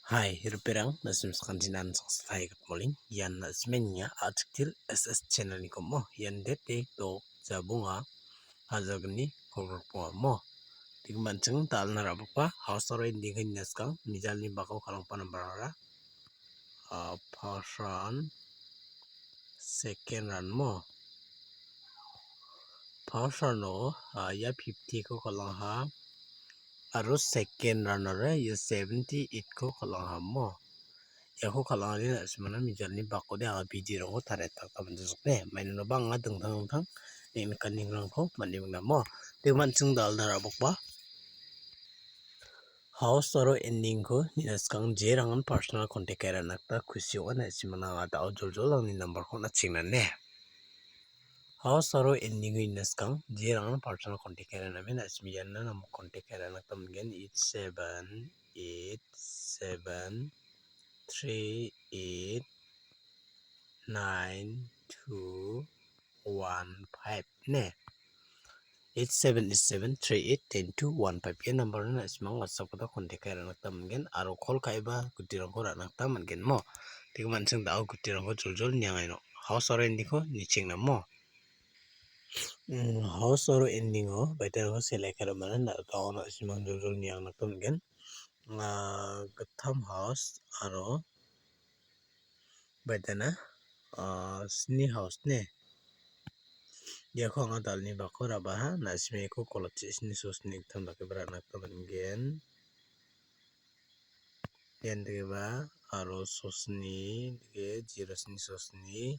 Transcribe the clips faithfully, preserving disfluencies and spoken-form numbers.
Hai, riperang, nasim sakantinan sangsai good morning. Ian nasimenia artikel S S channel ni komo. Ian date dok jabunga hajalgni kolgrikbongamo. Tingmanching dalna rabakba house aro ending ni naskang mijalni bakao kalangpa nambarara. Ah, first round, second round mo. First round o, ah, ia fifty ko kalangha. Aro second round ore ia seventy eight ko kalangha mo. Iako kal·angani na·simana mijalni bakode anga bidirangko tariatna gita man·jajokde. Mainonaba anga dingtang dingtang neng·nikanirangko man·e mingna mo. Temanching dalna ra·bokba house aro ending-ko nina skang jerangan personal contact kae ra·na gita kusi ong·a, na·simana anga da·o joljol angni number-ko on·achengna ne. House aro ending-o nina skang jerangan personal contact kae ra·na men, na·simi iano namo contact kae ra·na gita man·gen, eight seven eight seven three eight nine two one five ne. Eight seven eight seven three eight nine two one five ia number-o na·simang WhatsApp gita contact kae ra·na gita man·gen aro call ka·eba gutirangko ra·na gita man·gen mo. Temanching da·o gutirangko joljol niangaino. House aro ending-ko nichengna mo. Mm, house aro ending-o baiterangko select ka·e ra·mani na-, da·o na·simang joljol niangna gita man·gen. Ah, gittam house aro baitena, ah, sni house ne. Iako anga dalni bako ra·baha, na·simeko kolochi sni sosni gittam dakeba ra·na gita man·gen. Ian dikeba aro sosni dike zero sni sosni.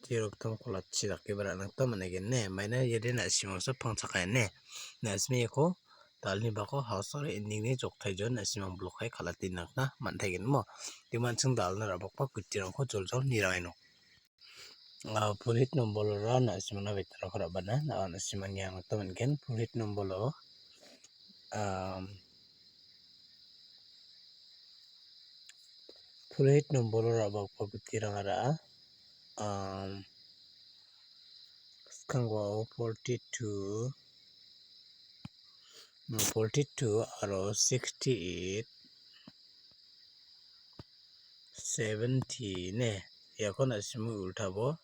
Zero gittam kolochi dakeba ra·na gita man·aigen ne. Maina iade na·simangsa pangchakaen ne. Na·simeko dalni bako house aro ending-ni joktaijol na·simang block-ai kal·ate nikna man·taigen mo. Temanching dalna ra·bakba gutirangko joljol nirangaino. Ah, pulit nombol-ora na·simangna baiterangko ra·bana. Na·, na·simang niangna gita man·gen. Pulit nombol-o, am, Pulit nombolo ra·bakgipa gutirangara, um, skangwao forty-two, forty-two aro sixty-eight, seventy ne. Iako na·simo ultabo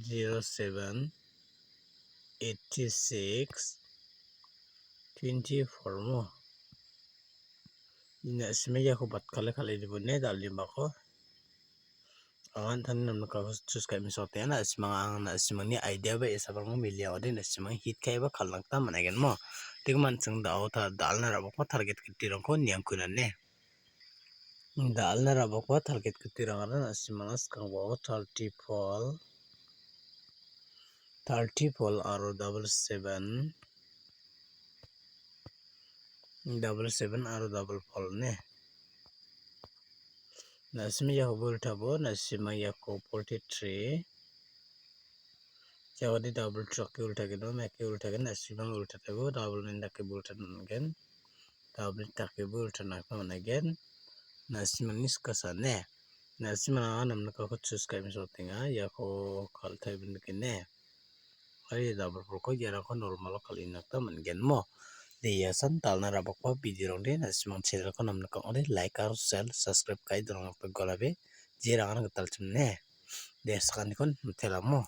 zero seven, eighty-six, twenty-four mo. Ina sime iako batkale kal·e dibone dal·gimbako. Anga an·tangni namnikako choose ka·e mesokatenga. Na·simang, anga na·simangni idea ba esabrango milia ode na·simang hit ka·eba kal·na gita man·aigen mo. Tegimin an·ching da·o ta-, dal·na ra·bakba target gitirangko niangkuna ne. Dal·na ra·bakba target gitirangara na·simangna skangbo thirty-four, thirty-four aro double seven, double seven aro double four ne. Na·sime iako ultabo, na·sima iako forty-three. Jawadi double truck ke ulta geno, meke ulta gen, na·simang ulta tabo, double nine dake ulta gen. Double dake ulta nakna man·aigen. Na·simangni skasane. Na·simang anga namnikako choose ka·e mesokatenga. Iako kal·taibendikene. Ari double four-ko iarangko normal-o kal·ina gita man·gen mo. De, ia san dal·na ra·bakba video-rangde na·simang channel-ko namnika ong·ode like aro share, subscribe ka·e donangna gita golabe. Jerangara gitalchimne. De, sakanikon mitelamo.